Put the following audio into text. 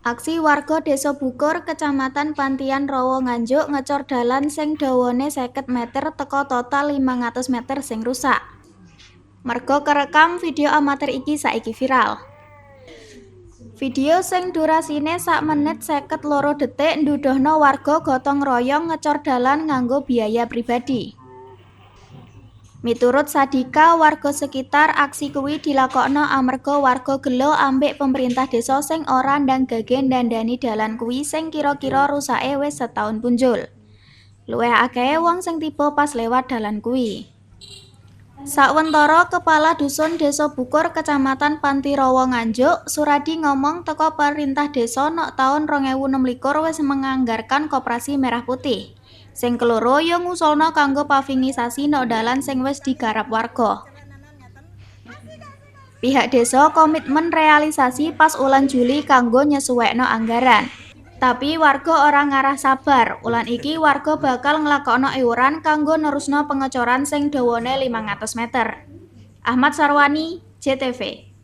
Aksi warga Desa Bukur, Kecamatan Pantian Rawa, Nganjuk ngecor dalan sing dawane 50 meter teko total 500 meter sing rusak. Merga kerekam video amatir iki saiki viral. Video sing durasine sak menit 52 detik nduduhno warga gotong royong ngecor dalan nganggo biaya pribadi. Miturut Sadika, warga sekitar, aksi kuwi dilakokno amarga warga gelo ambek pemerintah desa sing ora ndang gage ndandani dalan kuwi sing kira-kira rusake wis setaun punjul. Luwih akehe wong sing tiba pas lewat dalan kuwi. Sawentara Kepala Dusun Desa Bukur, Kecamatan Pantirawa, Nganjuk, Suradi ngomong teko perintah desa nok taun 2026 wis menganggarkan Koperasi Merah Putih. Sing keloro ya ngusulno kanggo pavingisasi nok dalan sing wis digarap warga. Pihak desa komitmen realisasi pas ulan Juli kanggo nyesuaikno anggaran. Tapi warga ora ngarah sabar, ulan iki warga bakal nglakokno iuran kanggo nerusno pengecoran sing dawane 500 meter. Ahmad Sarwani, JTV.